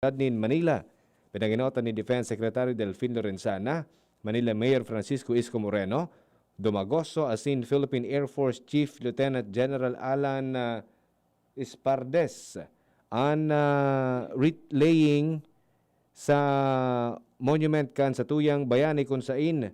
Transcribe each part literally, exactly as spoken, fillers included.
siyudad nin Manila. Pinangenotan ni Defense Secretary Delfin Lorenzana, Manila Mayor Francisco Isko Moreno, Domagoso asin Philippine Air Force Chief Lieutenant General Alan, ah, Espardes an, ah, wreath-laying sa monument kan satuyang bayani, kun sain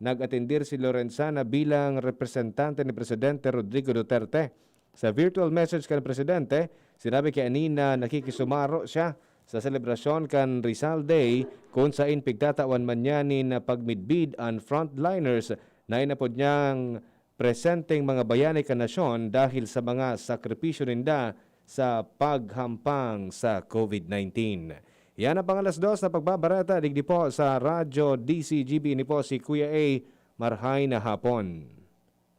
nag-atendir si Lorenzana bilang representante ni Presidente Rodrigo Duterte. Sa virtual message kan Presidente, sinabi kaini na nakikisumaro siya sa selebrasyon kan Rizal Day, kun sain pigtatawan man niya nin pagmidbid an frontliners na inapod niyang presenteng mga bayani kan nasyon dahil sa mga sakripisyo ninda sa paghampang sa COVID nineteen. Yan ang pang-alas dos na pagbabareta digdi po sa Radyo D C G B. Ini po si Kuya A. Marhay na hapon.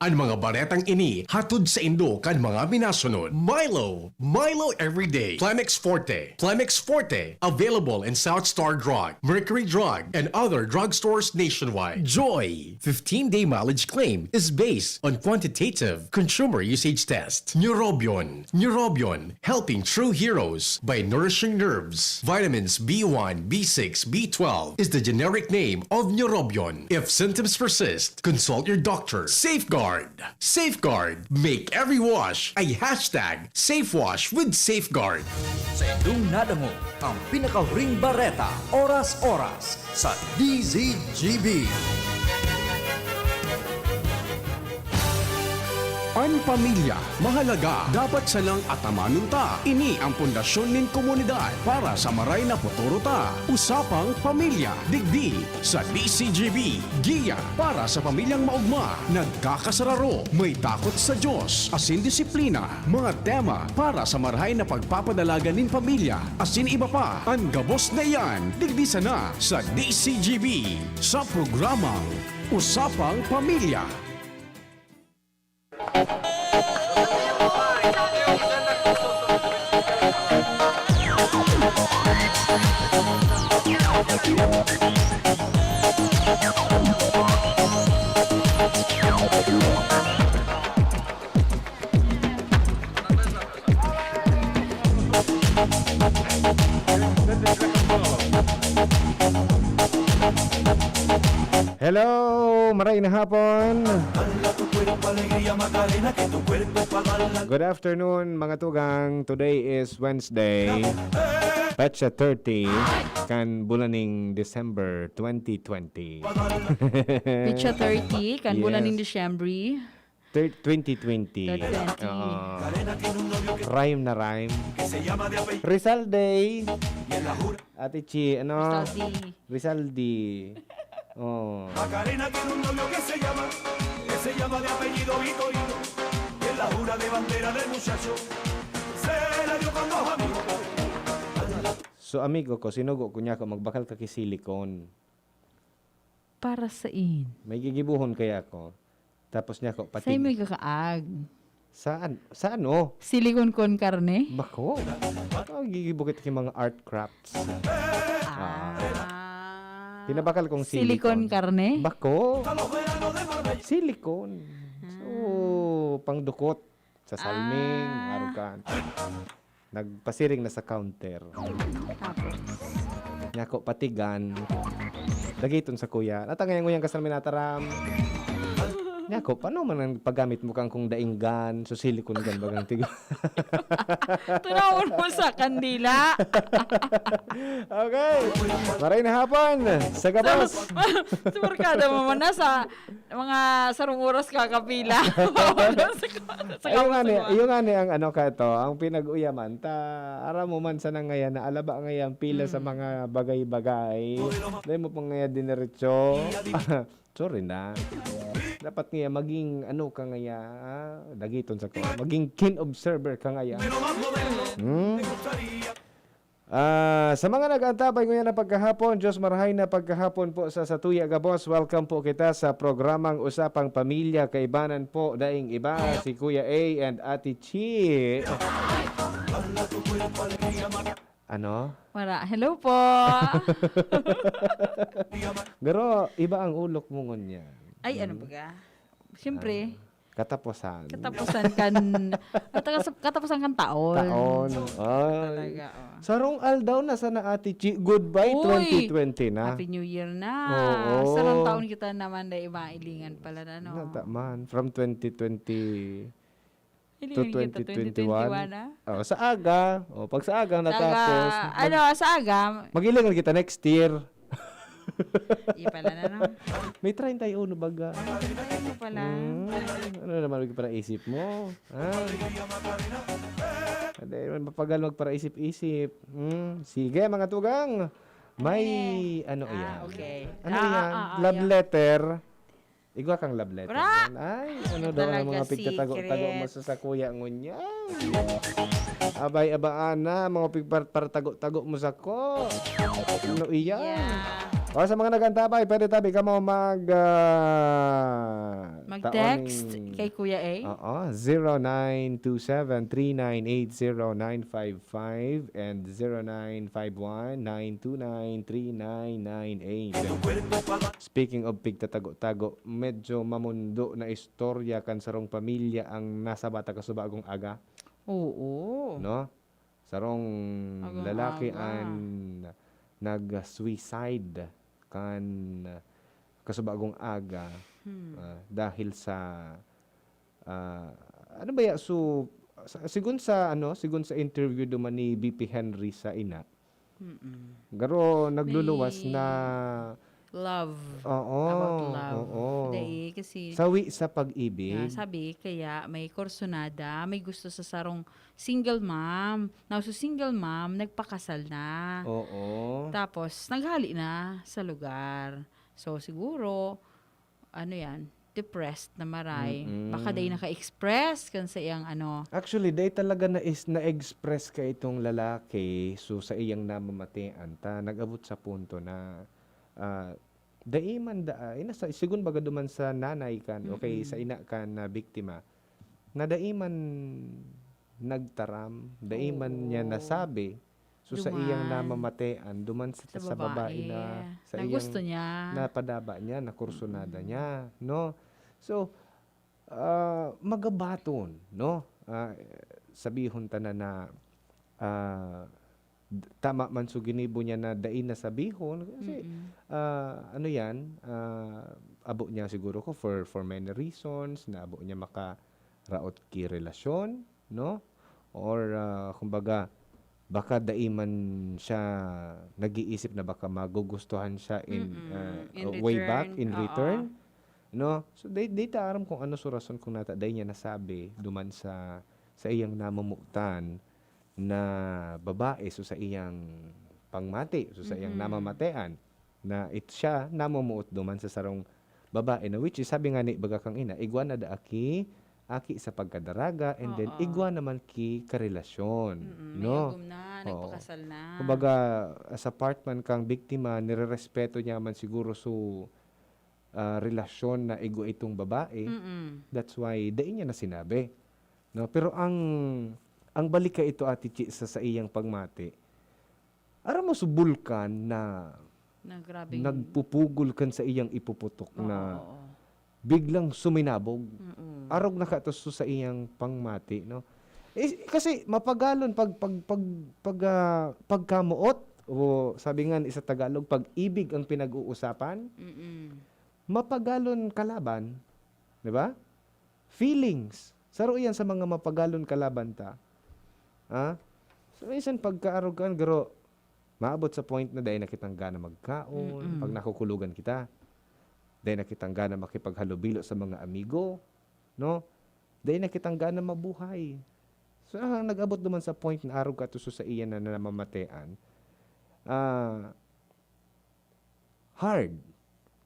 Ang mga baretang ini hatod saindo kan mga minasunod: Milo, Milo Everyday, Plemex Forte, Plemex Forte, available in South Star Drug, Mercury Drug, and other drugstores nationwide. Joy, fifteen-day mileage claim is based on quantitative consumer usage test. Neurobion, Neurobion, helping true heroes by nourishing nerves. Vitamins B one, B six, B twelve is the generic name of Neurobion. If symptoms persist, consult your doctor. Safeguard. Safeguard. Make every wash a hashtag safe wash with Safeguard. Sa indong nadangog ang pinakahuring bareta, oras-oras, sa D Z G B. An pamilya, mahalaga, dapat sanang atamanon ta. Ini ang pundasyon nin komunidad para sa maray na futuro ta. Usapang Pamilya, digdi sa D C G B, giya para sa pamilyang maogma, nagkakasararo, may takot sa Diyos, asin disiplina. Mga tema para sa marahay na pagpapadalagan nin pamilya, asin iba pa. An gabos na iyan, digdi sana sa D C G B, sa programang Usapang Pamilya. Hello, maray na hapon. Good afternoon, mga tugang. Today is Wednesday, petsa thirty kan bulan ning December twenty twenty. Petsa thirty kan bulan ning Yes. Disyembre. Thir-, twenty twenty. Twenty twenty. Oo. Rhyme na rhyme. Rizal Day. Ate Chi, ano? Rizal Day. Rizal Day. Oh. Macarena tiene un novio que se llama, que se llama de apellido Vitorino. Y en la jura de bandera del muchacho se la dio con dos amigos. So, amigo ko, sinugo ko niya ako, "Magbakal ka ki silicone." Para sain? May gigibuhon kaya ako. Tapos niya ako, pati Sa'yo may kakaag. Saan? Sa ano? Silicone con carne? Bako. Oh, gigibo kita ki mga art crafts. Ah. Pinabakal kong Silicone silicone. Carne? Bako. Silicone. So, pangdukot. Sa salming, Ah. harukan. Nagpasiring na sa counter. Tapos? Nyako, patigan. Dagiton sa kuya. Nata ngayon, nguyang ka sa minataram. Nyako, paano man ang paggamit mo kang kung daing gun? So, silicone gun bagang tigo. Tunawon mo sa kandila. Okay. Maray na hapon. Sa gabos. Sa, sa barkada mo man, nasa mga sarong oras kakapila. Sa, sa Ay, yung gabos ani, mo. Yung ani ang ano ka to, ang pinag-uyaman ta, aram mo man sana ngayon na alaba ngayon pila sa Mm. mga bagay-bagay. Dahil mo pang ngayon diniretso. Sorry na. Dapat nga maging ano ka ngaya, ah, dagiton sa ko. Maging keen observer ka ngaya. Hmm? Ah, sa mga nag-antabay ngunyan na pagkahapon, Diyos marahay na pagkahapon po sa satuya gabos. Welcome po kita sa programang Usapang Pamilya. Kaibanan po, daing iba, si Kuya A and Ate Chi. Ano? Wala. Hello po. Pero iba ang ulok mo ngunyan. Ay, ano Hmm? ba ka? Siyempre, Ah. Katapusan. Katapusan kan, katapusan kan taon. Taon. Ay. Talaga, oh. Sarong aldaw na sana, Ate Chi. Goodbye, Uy! twenty twenty na. Happy New Year na. Oo. Sarong taon kita naman na mailingan pala na, no? Nata man. From twenty twenty to Ilingan kita twenty twenty-one. twenty twenty-one, ah. Oh, sa aga. Oh, pag sa aga Sa aga, natapos, mag-, ano, sa aga. mag-ilingan kita next year. Di pala na, no? May treinta y uno baga. Ay, ito pala. Hmm, ano naman ang paraisip mo? Ha? Hindi, mapagal magparaisip-isip. Hmm, sige, mga tugang. May, Ano eh? ano Ah, yan? okay. Ano Ah, yan? ah, ah, Love yeah. letter. Igwa kang love letter Wala! yan. Ay, ano Yan daw ang talaga, mga pigtatago-tago mo secret. sa, sa kuya ngunyan? Abay, abaan na, mga pigpar-, partago-tago mo sa ko. Ano iyan? Yeah. O, sa mga nag-antabay, pwede tabi ka mo mag, ah, Mag-text taon ni kay Kuya A. Oo, zero nine two seven three nine eight zero nine five five and zero nine five one nine two nine three nine nine eight. Speaking of pigtatago-tago, medyo mamundo na istorya kan sarong pamilya ang nasabata kasubagong aga. Oo. No? Sarong Agang lalaki aga. an nag-suicide kan kasubagong aga, Hmm. ah, dahil sa, ah, ano ba ya? So, sa, sigun sa, ano, sigun sa interview duman ni B P Henry sa ina, Mm-mm. garo nagluluwas May na love. Oo, About love. oo. Dai, kasi Sawi sa pag-ibig. nga, sabi, kaya may kursunada, may gusto sa sarong single mom. Now, so single mom, nagpakasal na. Oo. Tapos, naghali na sa lugar. So, siguro, ano yan, depressed na maray. Mm-mm. Baka dai naka-express kan sa iyang ano. Actually, dai talaga na is, na-express ka itong lalaki. So, sa iyang namamatean ta, nag-abot sa punto na, ah, dai man da, ah, inasa-, sigun baga duman sa nanay kan, okay, Mm-mm. sa ina kan na biktima, na dai man nagtaram, dai man niya Oo. nasabi. So, sa iyang Duman. namamatean, duman sa, Sa sa babae babae. na, sa Na iyang gusto niya. napadaba niya, nakursunada Mm. niya, no? So, ah, magabaton, no? Ah, sabihon ta na na, ah, d-, tama man so ginibo niya na dai nasabihon, kasi, Mm. ah, ano yan, ah, abo niya siguro ko for, for many reasons, na abo niya makaraot ki relasyon, no? Or, ah, kumbaga, baka dai man siya nag-iisip na baka magugustuhan siya in, Mm-mm. ah, In way back, return, in oo. return, no? So, di, di ta aram kung ano so rason kung nata-, dai niya nasabi duman sa, sa iyang namumutan na babae, so sa iyang pangmati, so sa iyang Mm-mm. namamatean. na it-, siya namumuot duman sa sarong babae na, which is, sabi nga ni baga kang ina, igwa na daa ki aki sa pagkadaraga, and then Oo. igwa naman ki karelasyon, Mm, may no? agom na, Oo. nagpakasal na. Kumbaga, as a part man kang biktima, nirerespeto niya man siguro so, ah, relasyon na igwa itong babae. Mm-mm. That's why, dai niya na sinabi. No? Pero ang, ang balik ka ito, Ate Chi, sa, sa iyang pagmati, aram mo, so bulkan na Na grabeng nagpupugol kan sa iyang ipuputok Oo, na oo. biglang suminabog. Mm. Arog na kataso sa iyang pangmati, no? Eh, kasi mapagalon pag, pag, pag, pag, ah, pagkamoot, o sabi nga sa Tagalog, pag-ibig ang pinag-uusapan, Mm. mapagalon kalaban, di ba? Feelings. Saro iyan sa mga mapagalon kalaban ta. Ha? So, minsan pagkaarog kan, garo, maabot sa point na dai na kitang gana magkaon, Mm-mm. pag nakukulogan kita. Dai na kitang gana makipaghalubilo sa mga amigo, no? Dai na kitang gana mabuhay. So, ah, nag-abot naman sa point na arog ka to sa iya na namamatean. Ah, hard.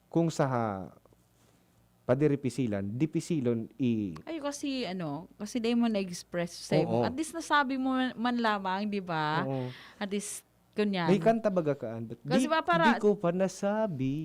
Kung sa padiri pisilan, dipisilon i- Ay, kasi ano, kasi dai mo na-express sa imo. Oo. At least nasabi mo man, man lamang, di ba? Oo. At least, kunyan. May kanta baga kaan, but Kasi di, ba para di ko pa nasabi.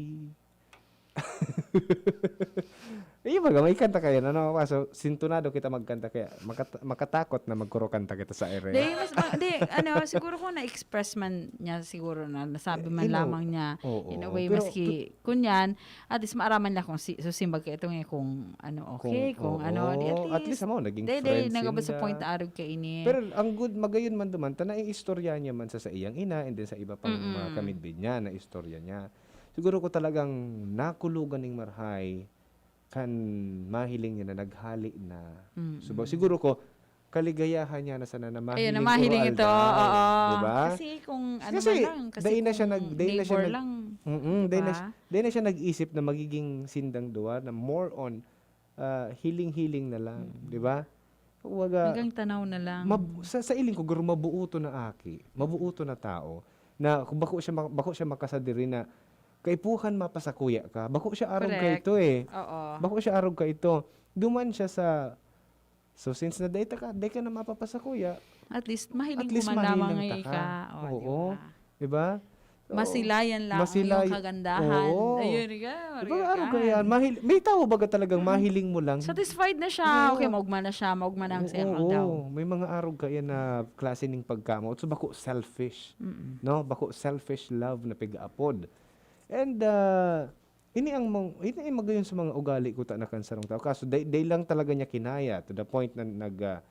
Iyo baga, may kanta kayo, ano, kaso sintonado kita magkanta, kaya makat-, makatakot na magkurukanta kita sa ere. Di, mas ma-, di, ano, siguro kung na-express man niya, siguro na, nasabi man Ino-, lamang niya, oo, in a way, pero maski tu-, kunyan, at least maaraman niya kung si-, so simbag ka itong eh, kung ano, okay, kung, kung ano, di, at oo, at least, least amo, naging di, di, friends nagabot sa sinda. Point arog ka ini. Pero ang good, magayon man duman, ta naiistorya niya man sa, sa iyang ina, and then sa iba pang mga Mm-mm. Kamidbid niya, na istorya niya. Siguro ko talagang nakulugan ning marhay, kan mahiling niya na naghali na. Mm. Suba-, siguro ko, kaligayahan niya na sana na Ayun, na mahiling mahiling ko ito, aldaw, oo. Di ba? Kasi kung ano Kasi man lang, kasi dahil na siya kung nag-, dahil na siya neighbor nag-, lang, mm-mm, di dahil na ba? Siya, dahil na siya nag-isip na magiging sindang duwa na more on, ah, healing-healing na lang, Mm. di ba? Kumbaga, Hanggang tanaw na lang. mab-, sa, sa iling ko, guro, mabuo to na aki, mabuo to na tao, na kung bako siya ma-, bako siya makasadiri na kaipuhan mapasakuya ka, bako siya arog ka Correct. Ito eh. Oo. Bako siya arog ka ito. Duman siya sa, so since na data ka, di ka na mapapasakuya, At least, mahiling at least ko man lamang mahiling ngayon taka. Ka. O, di Oo. Ba? Di ba? So, Masilayan lang masilayan. Yung kagandahan. Oo. Ayun, ika, Di ba, arog ka yan? Mahil-, may tao baga talagang Mm. mahiling mo lang? Satisfied na siya. Oo. Okay, maugma na siya, maugma na ang Oo, siyang aldaw. Oo. May mga arog ka yan na klase ning pagkamo. So, bako selfish. Mm-mm. No? Bako selfish love na pig-aapod. And, ah, ini ang mang-, ini ang magayon sa mga ugali ko ta na kan sarong tao. Kaso, day, day lang talaga niya kinaya to the point na nag, ah,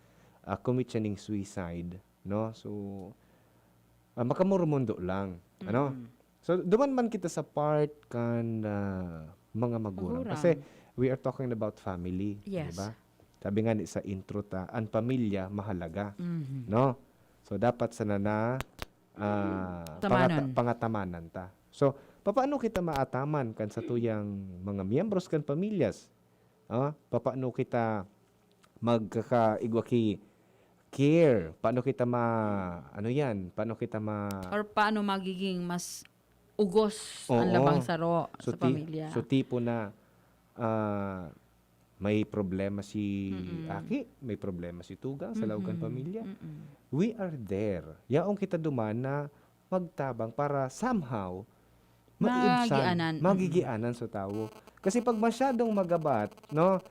ah, commit siya ning suicide. No? So, ah, makamurumundo lang, ano? Mm. So, duman man kita sa part kan, ah, mga magurang. Magurang. Kasi we are talking about family, Yes. di ba? Sabi nga ni sa intro ta, ang pamilya mahalaga, Mhm. no? So, dapat sana na, ah, Tamanon. pangata-, pangatamanan ta. So, papaano kita maataman kan satuyang mga miyembros kan pamilyas? Ah, papaano kita magkakaigwa ki care? Paano kita ma-, ano yan? Paano kita ma- Or paano magiging mas ugos ang Oo. Labang saro So, sa ti-, pamilya? So, tipo na, ah, may problema si Mm-mm. Aki, may problema si Tugang sa laog kan Mm-mm. Pamilya. Mm-mm. We are there. Yaon kita duman na magtabang para somehow maiibsan, Magianan. Mm. Magianan sa tawo. Kasi pag masyadong magabat, no?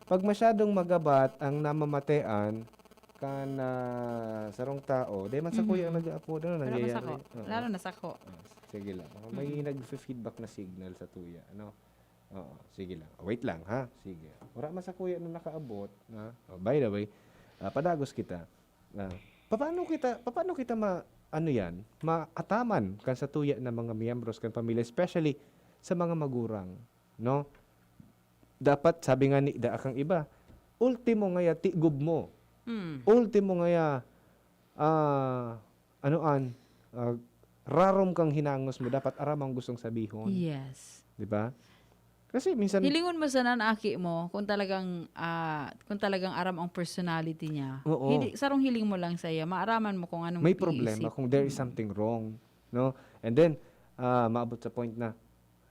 Pag masyadong magabat ang namamatean kan, ah, sarong tao, di man sa Mhm. Kuya ang nag-aapod, ano Wala man nangyayari? Sa ko. Oo. Lalo na sa ko. Ah, sige lang. Oh, may Mhm. Nag-feedback na signal sa tuya, ano? Oo, sige lang. Wait lang, ha? Sige. Wala man sa kuya na nakaabot, ha? Oh, by the way, ah, padagos kita. Ah, papaano kita, papaano kita ma-, ano yan, maataman kan sa tuya na mga miyembros kan pamilya, especially sa mga magurang, no? Dapat, sabi nga ni, da kang iba, ultimo ngaya tigob mo. Mm. Ultimo ngaya, ah, ano an, ah, rarom kang hinangos mo, dapat aram ang gustong sabihon. Yes. Di ba? Kasi minsan Hilingon mo sana an aki mo kung talagang, ah, kung talagang aram ang personality niya. Oo. Hindi, sarong hiling mo lang sa iya, maaraman mo kung anong May problema iniisip. Kung there is Mm. something wrong, no? And then, ah, maabot sa point na,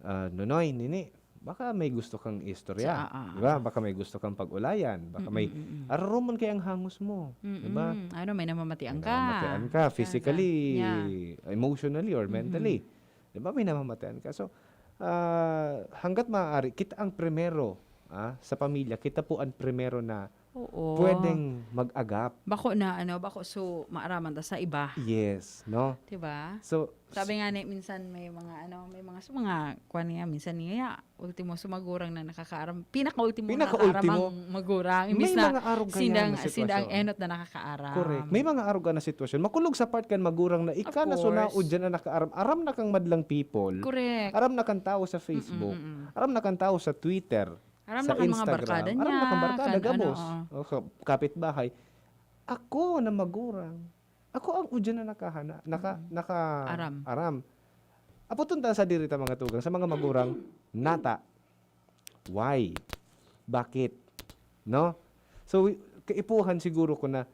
ah, "Nonoy, Nini, baka may gusto kang istorya." Sa, ah, ah, Di ba? ah. Baka may gusto kang pag-ulayan. Baka may Mm, mm, mm. Ararumon kaya ang hangos mo. Di ba? Mm, mm. Ano, may namamatian May ka. namamatian ka. Yan, physically, yan. Yeah. Emotionally, or Mm-hmm. mentally. Di ba? May namamatian ka. So, ah, hanggat maaari, kita ang primero, ah, sa pamilya, kita po ang primero na Oo. Pwedeng mag-agap. Bako na, ano, bako so maaraman ta sa iba. Yes, no? Di ba? So, Sabi nga ni, minsan may mga, ano, may mga, sa mga, kwan niya, minsan niya, ultimo, so magurang na nakakaaram. Pinaka-ultimo Pinaka-ultimo. nakakaaram ang magurang. Imbis May na mga arog kaya sindang, na sindang sitwasyon. enot na nakakaaram. Correct. May mga arog na sitwasyon. Makulog sa part kan magurang na Of ika na course. sunaod dyan na nakaaram. Aram na kang madlang people. Correct. Aram na kang tao sa Facebook. Mm, mm, mm. Aram na kang tao sa Twitter. Aram Sa na kan mga Instagram, barkada aram niya, na kan barkada, kan ano, gabos. oo. O, sa kapitbahay. Ako na magurang. Ako ang udyan na nakahana, naka, Mm. naka Aram. aram. Aputon ta sa diri ta mga tugang, sa mga magurang, nata. Why? Bakit? No? So, wi-, kaipuhan siguro ko na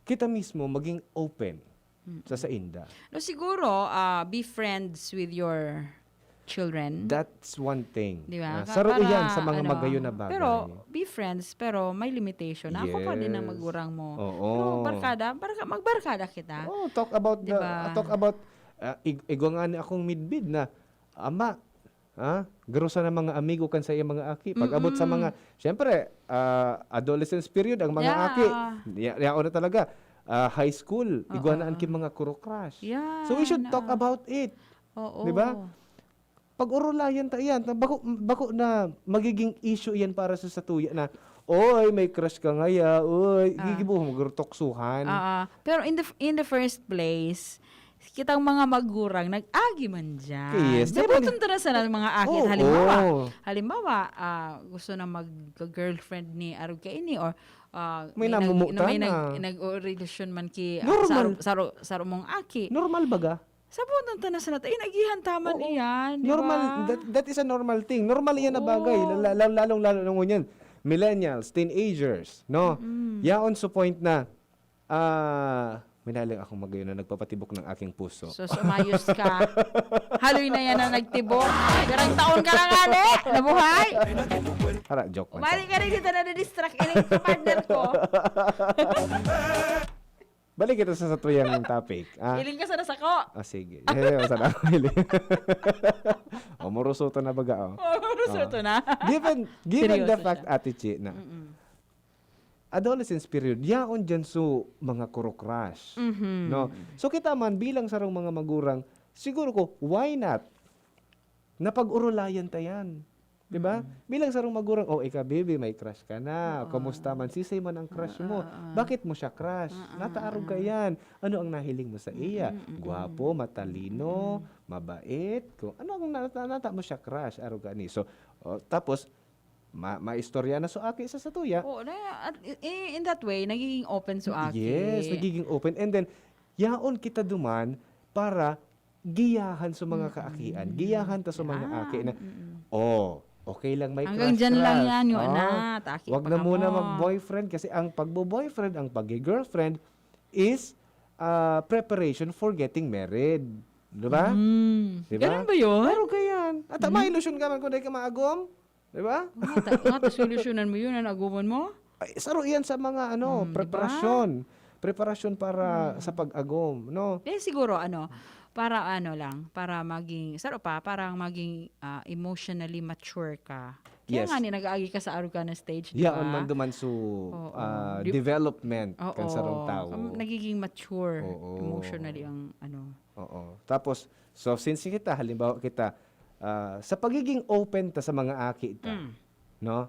kita mismo maging open Mm. sa sainda. No, siguro, ah, be friends with your children. That's one thing. Di ba? Ah, Ka-, saro para, iyan sa mga ano, magayon na bagay. Pero be friends, pero may limitation. Na ako pa din ang Yes. magurang mo. Oo. Pero barkada, barka-, magbarkada kita. Oh, talk about Di the, ba? talk about, ah, ig-, igwa nga ni akong midbid na, "Ama, Ha? Garo sana mga amigo kan saiyang mga aki. Pag-abot sa mga, siyempre, ah, adolescence period, ang mga aki, ya-, yaon na talaga, ah, high school, igwa na an ki mga kuro-crush. So, we should talk about it. Di ba? Pag-orolayan ta iyan, ta-, bako, bako na magiging issue iyan para sa satuya na, "Oy, may crush ka ngaya, oy." Ah. Gigibo, magtoksohan. Ah, ah. Pero in the f-, in the first place, kitang mga magurang nag-agi man diyan. Yes, di man. Saboton ta na sana mga aki. Oo. Halimbawa, halimbawa, ah, gusto na mag-girlfriend ni arog kaini or, ah, may nag-, namomotan may nag-, na. Nag-o-relasyon man ki, ah, Normal. Saro, saro, saro mong aki. Normal baga? Saboton ta na sana ta, inagihan ta man iyan, di ba? Oo. Normal, that, that is a normal thing. Normal iyan na bagay. Oo. La-, la-, lalong-lalo na ngunyan. Millennials, teenagers, no? Mm-mm. Yaon sa point na, ah, may nahiling akong magayon na nagpapatibok ng aking puso. Sus, umayos ka. Haloy na yan na nagtibok. Garang taon ka lang, ane? Nabuhay? Para, joke lang. Umali ka rin dito na na-distract. Ining partner ko. Balik kita sa satuyang topic, ah. Hiling ka sana sako. Ah, sige. Hiling ka sana ako, hiling. O, moroso to na baga, oh. Oh, moroso to na. Given, given the fact, Seryoso siya. Ate Chi, na Mm-mm. adolescence period, yaon dyan so mga kuro-crush, Mhm. no? So, kita man, bilang sarong mga magurang, siguro ko, why not? Napag-orolayan ta yan. Di ba? Mm. Bilang sarong magurang, "Oh, ika, baby, may crush ka na. Oo. Kamusta man? Sisay man ang crush mo? Oo, oo. Bakit mo siya crush? Oo, Nataarog oo. ka yan. Ano ang nahiling mo sa iya? Mm, mm, mm. Gwapo, matalino, Mm. mabait? Kung ano ang na-, na-, nata mo siya crush?" Arog ka ni. So, oh, tapos, ma-, maistorya na so aki sa satuya. Oo, na, at, i-, in that way, nagiging open so aki. Yes, nagiging open. And then, yaon kita duman para giyahan sa mga Mm, kaakian, mm. giyahan ta sa mga Yan, aki na, mm. "Oh, okay lang may Hanggang crush, dyan lang crush. yan, yun Oh, na, taki wag pa na muna kamo." mag-boyfriend kasi ang pagbo-boyfriend, ang pag-girlfriend is, ah, preparation for getting married. Di ba? Mm. Di ba? Ganun ba yun? Pero kayan. At Mm. mailusyon ka man kung di ka maagom. Di ba? Nga ta-, nga ta solusyonan mo yun, ang agoman mo? Ay, saro iyan sa mga, ano, Hmm, di ba? preparasyon. Preparasyon para Hmm. sa pag-agom, no? Eh, siguro, ano, para ano lang, para maging, saro pa, parang maging, ah, emotionally mature ka. Kaya Yes. nga ni, nag-aagi ka sa arog ka na stage, di Yaon ba? man duman so, Oo. ah, Di-, development kan oo. sarong tao. Kam-, nagiging mature Oo. emotionally ang, ano. Oo. Tapos, so, since kita, halimbawa kita, ah, sa pagiging open ta sa mga aki ta, Mm. no?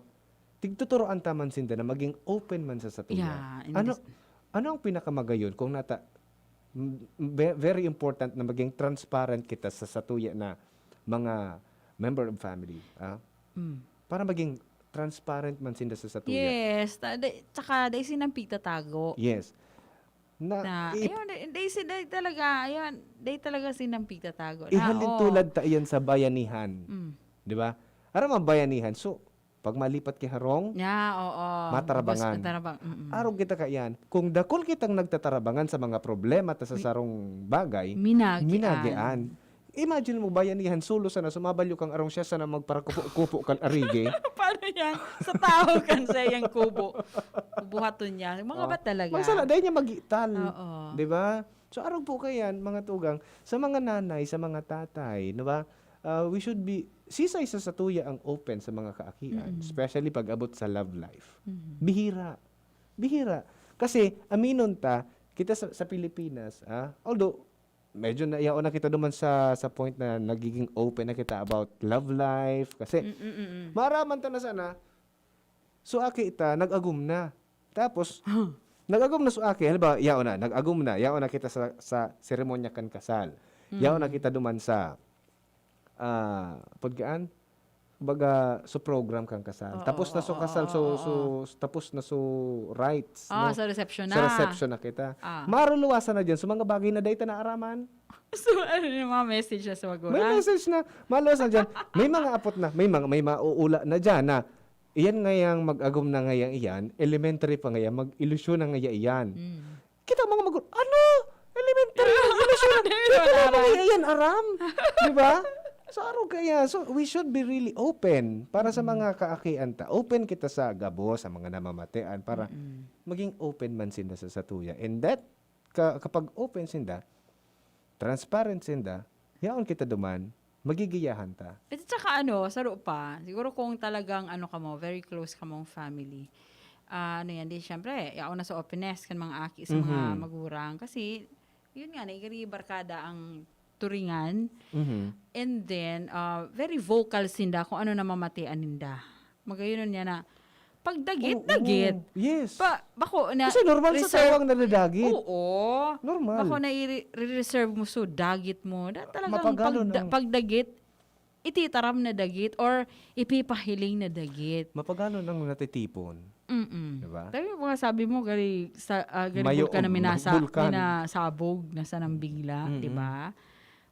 Tigtuturoan ta man sinda na maging open man sa satuya. Yeah, in Ano, this ano ang pinakamagayon kung nata-, m-, ve-, very important na maging transparent kita sa satuya na mga member of family, ah? Mm. Para maging transparent man sinda sa satuya. Yes, ta-, da-, tsaka dai sinda pigtatago. Yes. Na, Na, i-, ayun, dai, dai si-, dai talaga, ayun, dai talaga sinda pigtatago. Na, Ihalin oo. tulad ta iyan sa bayanihan. Mm. Di ba? Aram ang bayanihan. So, pag malipat ki harong, Ya, oo. matarabangan. Bus-, matarabang, mm. Arog kita kaiyan, kung dakul kitang nagtatarabangan sa mga problema ta sa Mi-, sarong bagay, minagian. minagian. Imagine mo, bayanihan, solo sana, sumabalyo kang arong siya sana magparakupo-kupo kan arige. Paano yan? Sa tao kan sa iyang kubo. Buhaton niya. Mga Oh. ba talaga? Magsala, dahil niya magital. Oo. Di ba? So, arog po kayan, mga tugang, sa mga nanay, sa mga tatay, di ba? Ah, we should be, sisay sa satuya ang open sa mga kaakian, Mm-mm. especially pag abot sa love life. Mm-hmm. Bihira. Bihira. Kasi, aminon ta, kita sa, sa Pilipinas, ah, although, medyo na, yaon na kita duman sa, sa point na nagiging open na kita about love life. Kasi, Mm, mm, mm. maaraman ta na sana, so aki ta, nag-agom na. Tapos, nag-agom na so aki, halimbawa, yaon na, nag-agom na, yaon na kita sa, sa seremonya kan kasal. Yaon na Mm. kita duman sa, ah, pagkaan, baga, so program kan kasal. Oo, Tapos na so oo, kasal, oo, so, oo. so, tapos na so rites, Ah, no? sa reception Sa na. reception na kita. Ah. Maruluwasan na dyan. So, mga bagay na dahil ta naaraman. So, ano yung mga message na sa May magulang? message na. Maluwas na dyan. May mga apot na. May mga, may mauula na dyan na iyan ngayang mag-agom na ngayang iyan, elementary pa ngaya, mag-ilusyon na ngaya iyan. Mm. Kita mga magulang, "Ano? Elementary? Ilusyon na? Di ko na Aral. mga iyan aram." Di ba? So, arog kaya. So, we should be really open para sa Mm. mga kaakian ta. Open kita sa gabos, sa mga namamatean, para Mm-mm. maging open man sinda sa satuya. And that, ka-, kapag open sinda, transparent sinda, yaon kita duman, Magigiyahan ta. At saka ano, saro pa, siguro kung talagang ano ka mo, very close ka mong family. Ah, ano yan, di syempre, yaon na sa openness kan mga aki sa mga Mhm. magurang. Kasi, yun nga, naigari barkada ang turingan. Mhm. And then, ah, very vocal sinda kung ano na mamatian ninda. Magayon niya na, pagdagit, Oo, dagit. Yes. Pa, bako na, Kasi normal sa reserve- tao ang nadadagit. Oo. Normal. Bako na i-reserve mo so dagit mo. Da, talagang Mapagano pagda- ng- pagdagit, ititaram na dagit or ipipahiling na dagit. Mapagano nang natitipon? Mm-mm. Diba? Sabi mo nga, sabi mo, gari, sa, ah, gari Mayo bulkan na ang minasa, bulkan. minasabog na sa nambigla, Mm-mm. di ba?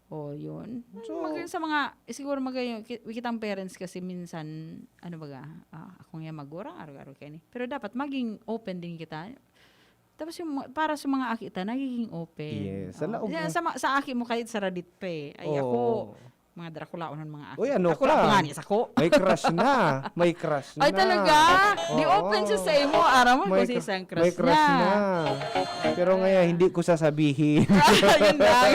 O, yun. So- Mag-, sa mga, siguro mag-, ki-, kitang parents kasi minsan, ano baga, ah, akong yan magurang, araw-araw kayo ni. Pero dapat maging open din kita. Tapos yung mga, para sa mga aki ta, nagiging open. Yes. Sa Oh. laog Sa, ng sa, ma- sa aki mo kahit saradit pa eh. Ay, Oo. ako, mga Draculaon ng mga aki. Uy, ano Dracula ka? pa nga ni sa ko. May crush na. May crush Ay, na. talaga? Di Oo. open siya sa imo. Aram mo, May kasi cr- isang crush may crush niya. na. Pero ngayon, hindi ko sasabihin. Yun lang.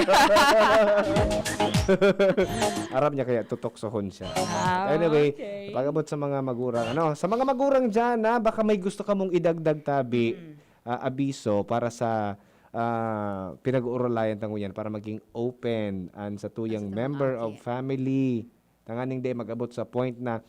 Aram niya kaya tutoksohon siya. Ah, Anyway, okay. pag-abot sa mga magurang, ano, sa mga magurang dyan, ha, baka may gusto ka mong idagdag tabi, Mm. ah, abiso para sa ah, pinag-uurulayan tango yan para maging open and sa tuyang Sa member tanong of family. Tanganing di mag-abot sa point na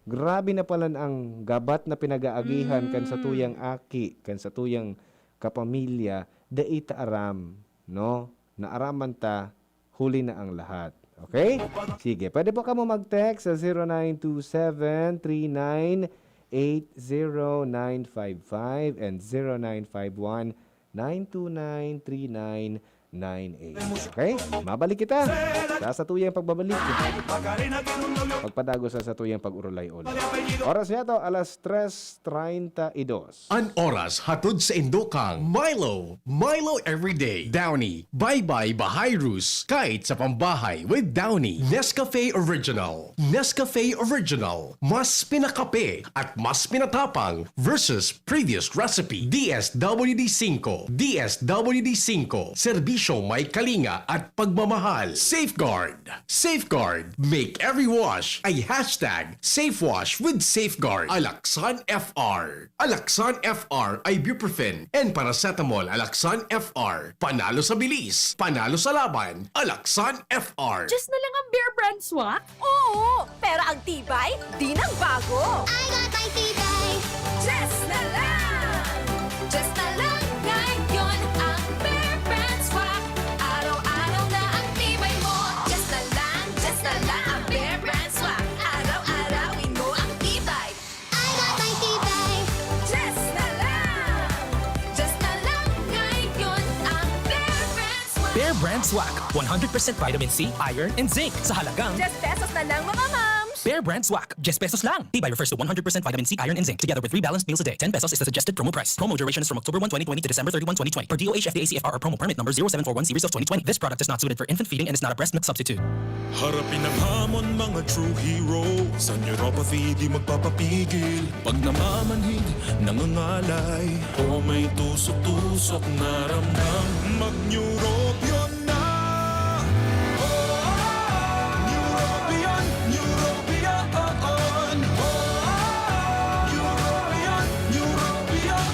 grabe na pala ang gabat na pinag-aagihan kan sa Mm. tuyang aki, kan sa tuyang kapamilya, dai ta aram, no? Naaraman ta, huli na ang lahat. Okay? Sige, pwede po kamo mag-text sa zero nine two seven three nine eight zero nine five five and zero nine five one nine two nine three nine nine eight. Okay? Mabalik kita sa satuyang pagbabalik. Pagpadagos sa satuyang pag-urulay-ulay. Oras niya to, alas tres treinta y dos. An oras hatod sa indo kang Milo. Milo Everyday. Downy. Bye-bye Bahayrus. Kahit sa pambahay with Downy. Nescafe Original. Nescafe Original. Mas pinakape at mas pinatapang versus previous recipe. D S W D five. D S W D five. Serbisyo may kalinga at pagmamahal. Safeguard. Safeguard. Make every wash a hashtag safe wash with Safeguard. Alaxan F R. Alaxan F R ibuprofen and paracetamol. Alaxan F R. Panalo sa bilis. Panalo sa laban. Alaxan F R. Just na lang ang Bear Brand Swak? Oo! Pero ang tibay, di nang bago. I got my tibay. Just na lang! Just na lang ngayon ang Bear Brand Swak. Araw-araw na ang tibay mo. Just na lang, just na lang ang Bear Brand Swak. Araw-arawin mo ang tibay. I got my tibay. Just na lang! Just na lang ngayon ang Bear Brand Swak. Bear Brand Swak, one hundred percent vitamin C, iron, and zinc sa halagang Just pesos na lang, mga mams! Bear Brand Swak, just pesos lang. Tibay refers to one hundred percent vitamin C, iron, and zinc, together with three balanced meals a day. Ten pesos is the suggested promo price. Promo duration is from October one, twenty twenty to December thirty-one, twenty twenty, per D O H F D A C F R or promo permit number zero seven four one series of twenty twenty. This product is not suited for infant feeding and is not a breast milk substitute. Harapin ang hamon, mga true hero. Sa neuropathy, di magpapapigil. Pag namamanhid, nangangalay, o may tusok-tusok na ramdam, mag-Neurobion na! Neurobion, Neurobion, Neurobion, Neurobion.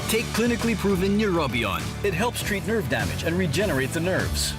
Take clinically proven Neurobion. It helps treat nerve damage and regenerate the nerves.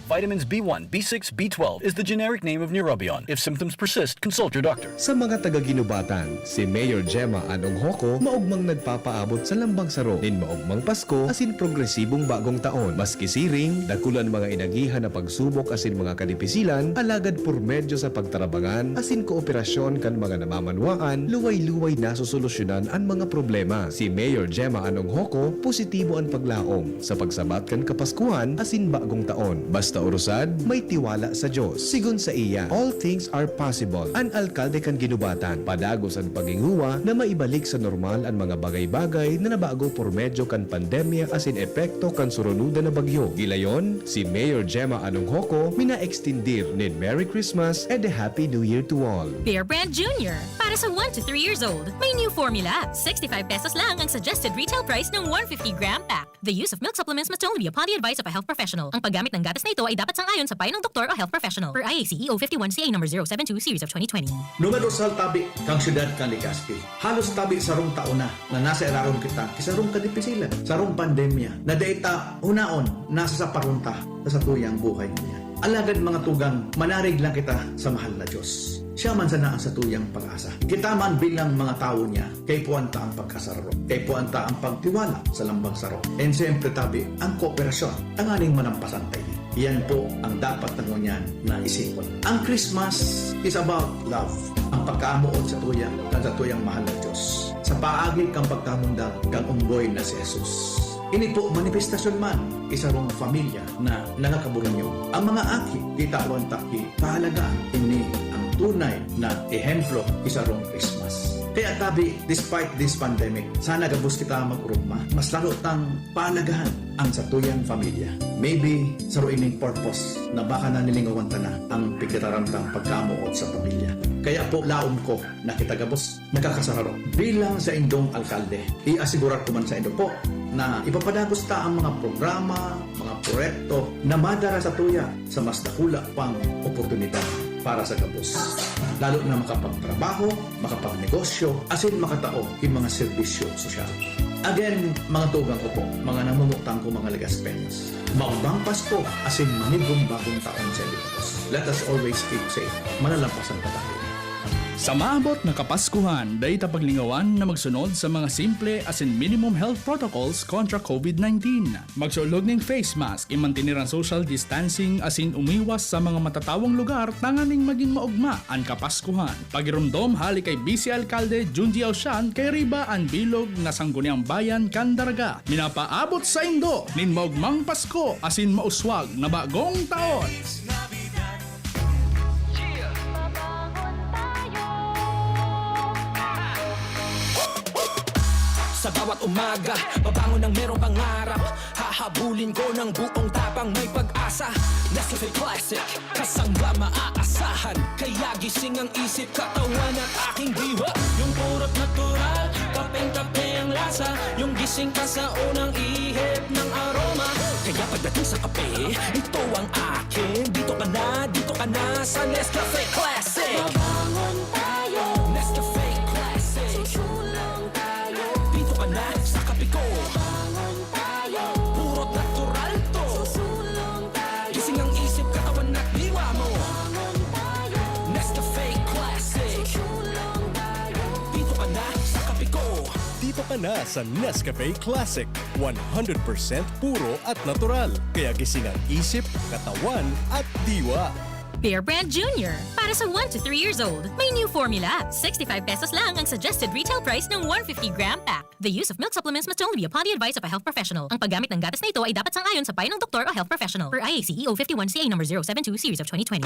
Vitamins B one, B six, B twelve is the generic name of Neurobion. If symptoms persist, consult your doctor. Sa mga taga-Guinobatan, si Mayor Gemma Anong Hoco maogmang nagpapaabot sa lambang saro nin maogmang Pasko asin progresibong bagong taon. Maski siring, dakul an mga inagihan na pagsubok asin mga kadipisilan, alagad por medyo sa pagtarabangan asin kooperasyon kan mga namamanwaan, luway-luway nasosolusyonan an mga problema. Si Mayor Gemma Anong Hoco, positibo an paglaom sa pagsabat kan Kapaskuhan asin Bagong Taon. Basta orosad, may tiwala sa Dios. Sigon saiya, all things are possible. An alkalde kan Guinobatan, padagos an paghingowa na maibalik sa normal an mga bagay-bagay na nabago por medyo kan pandemya asin epekto kan surunodan na bagyo. Gilayon, si Mayor Gemma Anong Hoco minaekstendir nin Merry Christmas and a Happy New Year to all. Bear Brand Junior, para sa one to three years old. May new formula. Sixty-five pesos lang ang suggested retail price ng one fifty gram pack. The use of milk supplements must only be upon the advice of a health professional. Ang paggamit ng gatas na ito ay dapat sang-ayon sa payo ng doktor o health professional. Per I A C E O fifty-one C A number zero seven two series of twenty twenty. Numero sa tabi kan siyudad kan Legazpi. Halos tabi sarong taon na na nasa irarom kita ki sarong kadipisilan, sarong pandemya, na dai ta hunaon nasa saparon ta sa satuyang buhay ngunyan. Alagad, mga tugang, manarig lang kita sa mahal na Diyos. Siya man sana ang satuyang pag-asa. Kita man bilang mga tawo niya, kaipuhan ta ang pagkasararo. Kaipuhan ta ang pagtiwala sa lambang saro. And siyempre, tabi, ang kooperasyon, tanganing manampasan ta ini. Iyan po ang dapat na ngunyan na isipon. Ang Christmas is about love. Ang pagkaamoot sa tuya, kan sa tuyang mahal na Diyos. Sa paagi kan pagkamundag kan unggoy na si Jesus. Ini po, manifestasyon man, isarong pamilya na nangakaburunyong. Ang mga aki, kitawan ta ki kahalagahan. Ini ang tunay na ehemplo, isarong Christmas. Kaya tabi, despite this pandemic, sana gabos kita mag-urugma. Mas lalo tang pahalagahan ang satuyang pamilya. Maybe, saro ining purpose na baka nanilingawan ta na ang pigtataram tang pagkamoot sa pamilya. Kaya po, laom ko na kita gabos nakakasararo. Bilang saindong alkalde, iasigurar ko man saindo po na ipapadagos ta ang mga programa, mga proyekto na madara sa tuya sa mas dakula pang oportunidad para sa gabos, lalo na makapagtrabaho, makapagnegosyo, asin makatao ki mga serbisyo sosyal. Again, mga tugang ko po, mga namumutang ko, mga Legazpeños, maubang Pasko asin manigong bagong taon sa inyo. Let us always keep safe. Manalampasan ta tayo. Sa maabot na Kapaskuhan, dai ta paglingawan na magsunod sa mga simple asin minimum health protocols kontra COVID nineteen. Magsulog nin face mask, i-mantener ang social distancing asin umiwas sa mga matatawong lugar tanganing magin maogma an Kapaskuhan. Pagiromdom hali kay Vice Alkalde Junji Ausian, kay Riba an bilog na Sangguniang Bayan kan Daraga. Minapaabot saindo nin maogmang Pasko asin mauswag na bagong taon! Sa bawat umaga, babangon ng merong pangarap. Hahabulin ko ng buong tapang, may pag-asa. Nescafe Classic, kasangga maaasahan. Kaya gising ang isip, katawan at aking diwa. Yung purot natural, kapeng-kape ang lasa. Yung gising ka sa unang ihip ng aroma. Kaya pagdating sa kape, ito ang akin. Dito ka na, dito ka na sa Nescafe Classic. Mabangon tayo. Nescafe Classic. Susulong tayo. Dito ka na sa kape ko. Mabangon tayo. Puro natural to. Susulong tayo. Gising ang isip, katawan at diwa mo. Mabangon tayo. Nescafe Classic. Susulong tayo. Dito ka na sa kape ko. Dito ka na sa Nescafe Classic. One hundred percent puro at natural. Kaya gising ang isip, katawan at diwa. Bear Brand Junior. Para sa one to three years old, may new formula. Sixty-five pesos lang ang suggested retail price ng one fifty gram pack. The use of milk supplements must only be upon the advice of a health professional. Ang paggamit ng gatas na ito ay dapat sang-ayon sa payo ng doktor o health professional. Per I A C E O fifty-one C A number zero seven two series of twenty twenty.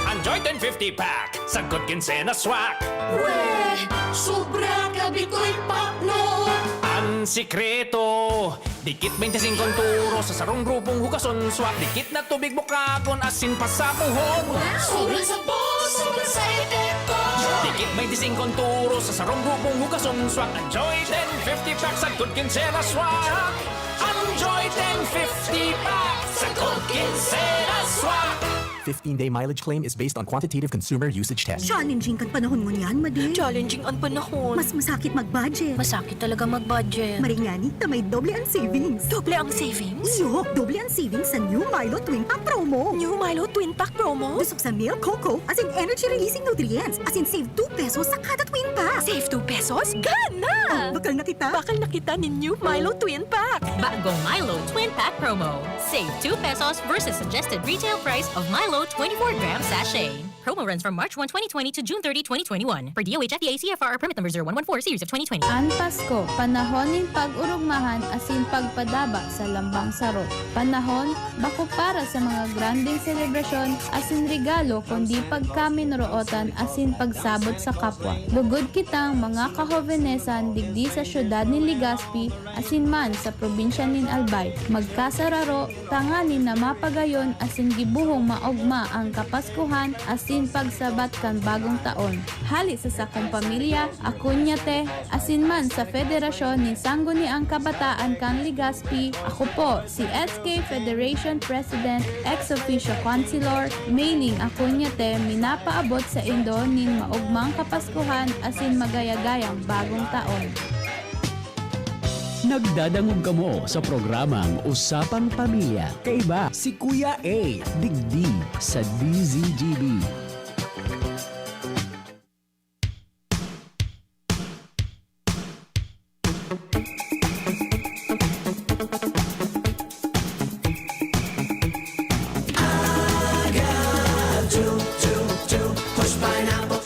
Enjoy ten fifty pack sa Good Quincena Swak. Weh! Sobra ka Bitcoin pack, no? Ang sikreto, dikit twenty-five turo sa sarong grupong hugason swak. Dikit na tubig bukagon asin pasapuhon. Sobra sa boss, sobra sa epekto. Dikit twenty-five turo sa sarong grupong hugason swak. Enjoy ten fifty pack sa Good Quincena Swak. Enjoy ten fifty pack sa Good Quincena Swak. Fifteen-day mileage claim is based on quantitative consumer usage test. Challenging kan panahon ngunyan, Madi. Challenging an panahon. Mas masakit mag-budget. Masakit talaga mag-budget. Maringani ta may doble ang savings. Doble ang savings? Iyo, doble ang savings sa New Milo Twin Pack Promo. New Milo Twin Pack Promo? Dusog sa milk, cocoa, asin energy-releasing nutrients. Asin save two pesos sa kada Twin Pack. Save two pesos? Gana! Bakal na kita. Bakal na kita nin New Milo Twin Pack. Bagong Milo Twin Pack Promo. Save two pesos versus suggested retail price of Milo twenty-four gram sachet. Promo runs from March one, twenty twenty to June thirty, twenty twenty-one. Per D O H F D A C F R permit number zero one one four series of twenty twenty. An Pasko, panahon nin pag-urugmahan asin pagpadaba sa lambang saro. Panahon, bako para sa mga grandeng selebrasyon asin regalo, kundi pagkaminurootan asin pagsabot sa kapwa. Lugod kitang mga kahobenesan digdi sa siyudad nin Legazpi asin man sa probinsya nin Albay. Magkasararo tanganing na mapagayon asin gibohong maog- ma ang Kapaskuhan asin pagsabat kan Bagong Taon. Hali sa sakong pamilya, Akunyate, asin man sa Federasyon nin Sangguniang Kabataan kan Legazpi, ako po, si S K Federation President, ex officio Councilor, Mailing Akunyate, minapaabot saindo nin maogmang Kapaskuhan asin magayagayang Bagong Taon. Nagdadangog kamo sa programang Usapang Pamilya. Kaiba si Kuya A, digdi sa D Z G B.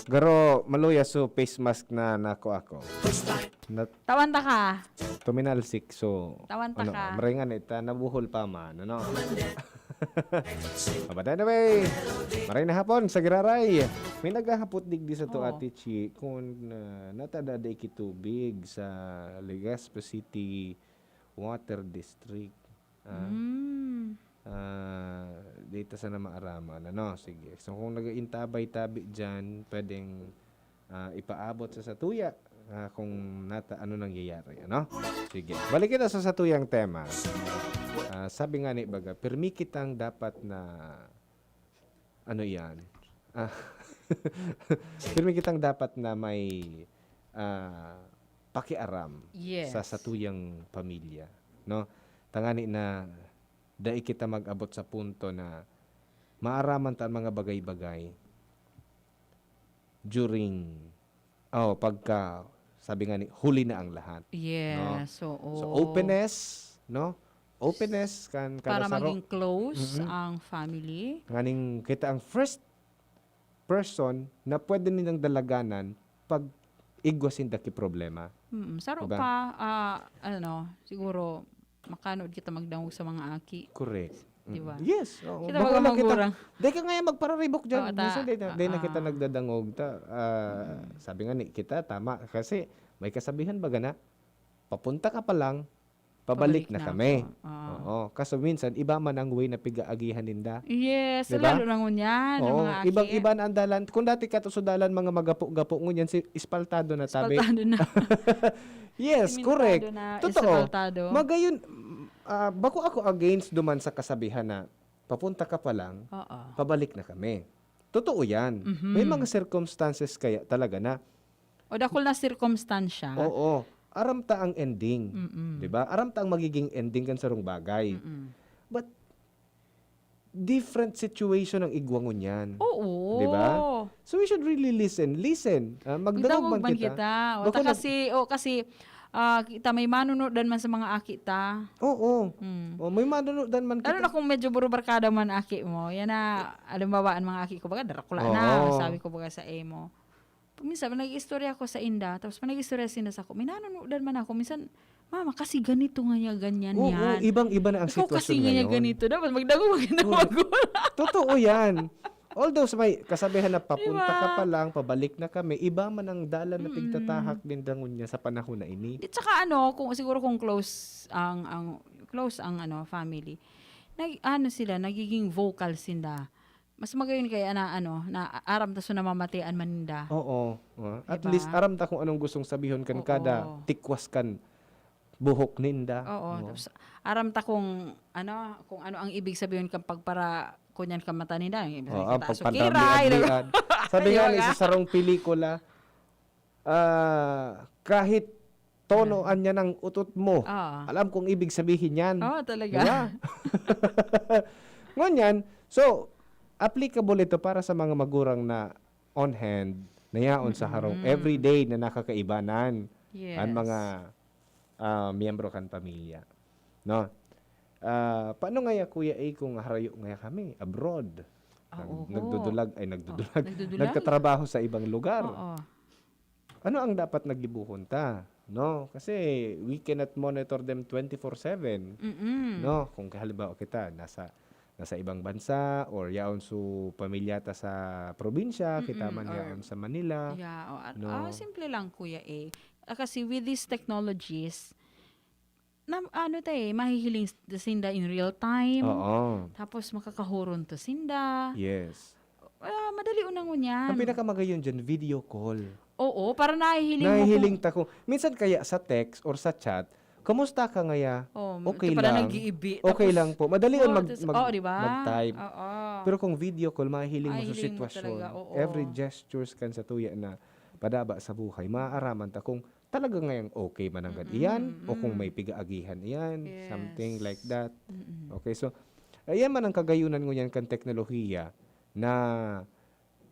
Garo, maluya so face mask na nako ako. Nat- Tawan ta ka. Tuminalsik, so, Tawan ta ano, ka. Maray nga na ita, nabuhol pa man, ano? Ah, but anyway, maray na hapon sa Giraray. May naghahapot digdi sa to, Oh. Ate Chi, kung, ah, natada da iki tubig sa Legazpi City Water District. Ah, Mm. ah, dito sa na maaraman, ano? Sige. So, kung nag-intabay tabi dyan, pwedeng, ah, ipaabot sa satuya, ah, kung nata-, ano nangyayari, ano? Sige. Balik kita sa satuyang tema. Ah, sabi nga ni baga, pirmi kitang dapat na, ano yan? Ah, pirmi kitang dapat na may, ah, pakiaram Yes. sa satuyang pamilya, no? Tangani na dai kita mag-abot sa punto na maaraman ta ang mga bagay-bagay during, oh, pagka, sabi nga ni, huli na ang lahat, no? Yes, oo. So, openness, no? Openness kan Para kada saro. Maging close Mm-mm. ang family. Nganing kita ang first person na pwede nilang dalaganan pag igwa sinda ki problema. Mm, saro Diba? pa, ah, ano, siguro, makanood kita magdangog sa mga aki. Correct. Di ba? Mm. Yes, oo. Kita Bako mga lang kita, magurang. Di ka nga yan magpararibok dyan. Oo, ta-, Minsan di na, di na kita ah. nagdadangog. Ta, ah, Mm. sabi nga ni, kita, tama. Kasi may kasabihan baga na, papunta ka pa lang, pabalik Pabalik na na kami. ako. Ah. Oo. Kaso minsan, iba man ang way na pig-aagihan ninda. Yes, Di ba? lalo na ngunyan, ang Oo. mga aki. Ibang-iba na ang dalan. Kung dati ka to sa dalan, mga magapo-gapo, ngunyan, si, espaltado na tabi. Espaltado na. Yes, Simentado correct. na, Totoo. espaltado. Magayon, mm, ah, bako ako against duman sa kasabihan na, "Papunta ka pa lang, Oo. pabalik na kami." Totoo yan. Mhm. May mga circumstances kaya talaga na O dakul na sirkumstansya. Oo. Aram ta ang ending. Mm-mm. Di ba? Aram ta ang magiging ending kan sarong bagay. Mm-mm. But, different situation ang igwa ngunyan. Oo. Di ba? So, we should really listen. Listen. Ah, magdangog Magdangog man man kita. kita. O, Bako ta nag- kasi, o, kasi, ah, kita may manunudan man sa mga aki ta. Oo. Mm. O, may manunudan man Lalo kita. na kung medyo burubarkada man aki mo. Yan na, halimbawa, ang mga aki ko, baga, darakula na. Oo. Sabi ko, baga, sa emo. Minsan, nag-iistorya ako sa inda, tapos pag nag-iistorya sinda sako, may nanunudan man ako. Minsan, "Mama, kasi ganito nga niya, ganyan Oo, yan. ibang-iba na ang Ikaw kasi sitwasyon nga niya ngayon. ganito. Dapat magdangog ka na Oo. magulang." Totoo yan. Although sa may kasabihan na, "Papunta ka Diba? pa lang, pabalik na kami," iba man ang dalan na Mm. pigtatahak din dangon niya sa panahon na ini. Di, tsaka ano, kung, siguro kung close ang, ang, close ang, ano, family, nag-, ano sila, nagiging vocal sinda. Mas magayon kaya na, ano, na aram ta so namamatean man ninda. Oo. Ah, at Diba? least, aram ta kung anong gustong sabihon kan Oo. kada tikwas kan buhok ninda. Oo. Oo. Tapos, aram ta kung, ano, kung ano ang ibig sabihon kan pagpara-, kunyan kan mata ninda. Yung ibig Oo, sabihin, ang taas o pagpadamli-adlian. kiray, Sabi Di nga ba ni nga? sa sarong pelikula, ah, kahit tonoan niya ng utot mo, Ah. alam kong ibig sabihin yan. Oh, talaga? Diba? Ngunyan, so, applicable ito para sa mga magurang na on hand, na yaon sa harong Mm. everyday na nakakaibanan Yes. ang mga, ah, miyembro kan pamilya. No? Ah, paano ngaya, Kuya A, kung harayo ngaya kami, abroad? Ah, Nag-, oho. nagdudulag, ay, Oh, nagdudulag. nagdudulag? Nagtatrabaho sa ibang lugar. Oo. Ano ang dapat na gibohon ta, no? Kasi we cannot monitor them twenty-four seven, Mm. no? Kung halimbawa kita, nasa, nasa ibang bansa, or yaon su pamilya ta sa probinsya, kita Mm, man or yaon sa Manila, Yeah, o, at, no? ah, simple lang, Kuya A. Ah, kasi with these technologies, na, ano ta eh, mahihiling s-, sinda in real time. Oo. Tapos makakahuron to sinda. Yes. Ah, madali unang ngunyan. Ang pinakamagayon dyan, video call. Oo, para nahihiling mo Nahihiling kung ta kung, minsan kaya sa text or sa chat, "Kumusta ka ngaya?" Oh, "Okay ito pala lang." nag-iibi. "Okay Tapos, lang po." Madali yun oh, mag, tas- mag, oh, di ba? mag-type. Oo. Pero kung video call, mahihiling mo sa Mahihiling mo sitwasyon. talaga, oo. Every gestures kan satuya na padaba sa buhay, maaaraman ta kung talaga ngayang okay man nanggad Mm-mm, iyan o kung mm. may pigaagihan iyan, something Yes. like that. Mm-mm. Okay, so, ayan man ang kagayunan ngunyan kan teknolohiya na,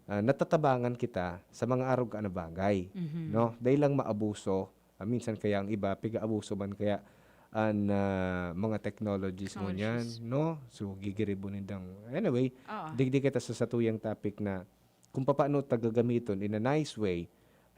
ah, natatabangan kita sa mga arog na bagay, Mhm. no? Dahil lang maabuso, ah, minsan kaya ang iba, piga-abuso man kaya an, ah, mga technologies ngunyan, Technologies. no? So, gigiribo nindang, anyway, Oo. digdi kita sa satuyang topic na kung papaano ta gagamiton in a nice way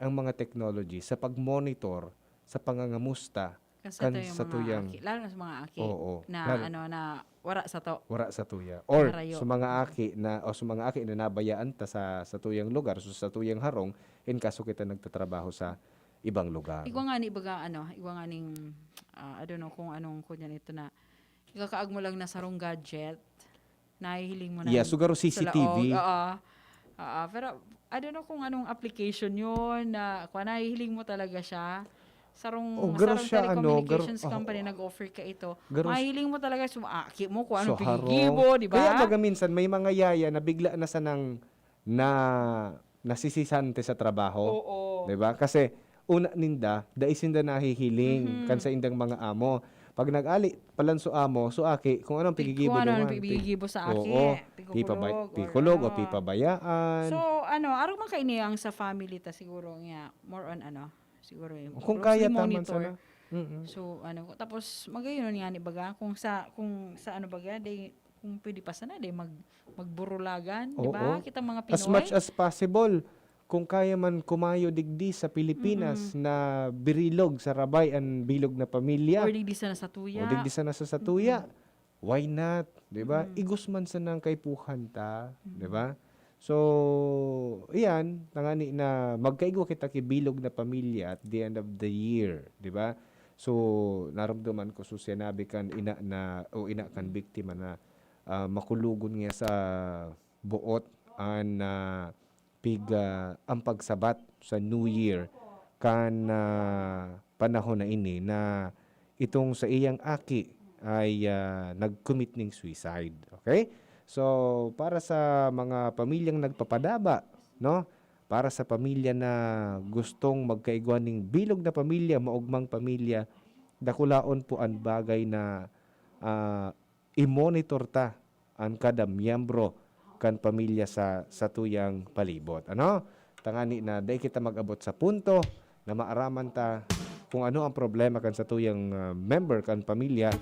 ang mga technology sa pag-monitor sa pangangamusta Kasi kan ito yung satuyang mga aki, lalo na sa mga aki Oo, na lalo- ano na wara sa to. wara sa tuya. Or Harayo. sa mga aki na, o sa mga aki na nabayaan ta sa, sa tuyang lugar, so sa tuyang harong, in kaso kita nagtatrabaho sa ibang lugar. Igwa nga ni baga ano, igwa nga ning, ah, I don't know kung anong kunyan ito na ikakaag mo lang na sarong gadget, nahihiling mo na Yeah, so garo sa C C T V. laog. Oo. Oo, pero I don't know kung anong application yun na kung nahihiling mo talaga siya. Sarong, Oh, garo sarong siya, ano, garo- telecommunications oh. company nag-offer ka ito. Garo- Mahihiling mo talaga, sumaki mo kung anong So, harong. pigigibo, di ba? Kaya baga minsan may mga yaya na bigla na sanang na nasisisante sa trabaho. Oo. Di ba? Kasi una ninda, dai sinda nahihiling Mhm. kan sa indang mga amo. Pag nag-ali, palan so amo, so aki, kung anong Tig-, pigigibo kung ano naman. ang pigigibo sa aki, Oo. pikulog Pipabay-, or pikulog o ano. pipabayaan. So, ano, arog man kaini ang sa family ta siguro nga, more on ano, siguro yung Kung closely kaya taman monitor. sana. Mm-mm. So, ano, tapos magayon nga ni baga kung sa, kung sa ano baga, day, kung pwede pa sana, day mag, magburulagan, di ba? Oo. Kita mga As Pinoy. Much as possible, kung kaya man kumayo digdi sa Pilipinas Mm-mm. na birilog sa rabay an bilog na pamilya. Or digdi sana sa tuya. O digdi sana sa satuya. Mm-mm. Why not? Di ba? Mm-mm. Igos man sana ang kaipuhan ta, di Mm-mm. ba? So, iyan, tangani na magkaigwa kita ki bilog na pamilya at the end of the year, di ba? So, narumduman ko, so, sinabi kan ina na, o ina kan Mm. biktima na, ah, makulogon niya sa buot an, ah, pig, ah, ang pagsabat sa New Year kan, ah, panahon na ini na itong sa iyang aki ay, ah, nag-commit ning suicide. Okay? So, para sa mga pamilyang nagpapadaba, no? Para sa pamilya na gustong magkaigwa ning bilog na pamilya, maogmang pamilya, dakulaon po an bagay na, ah, i-monitor ta an kada miyembro kan pamilya sa satuyang palibot. Ano? Tangani na dai kita mag-abot sa punto na maaraman ta kung ano ang problema kan satuyang, ah, member kan pamilya,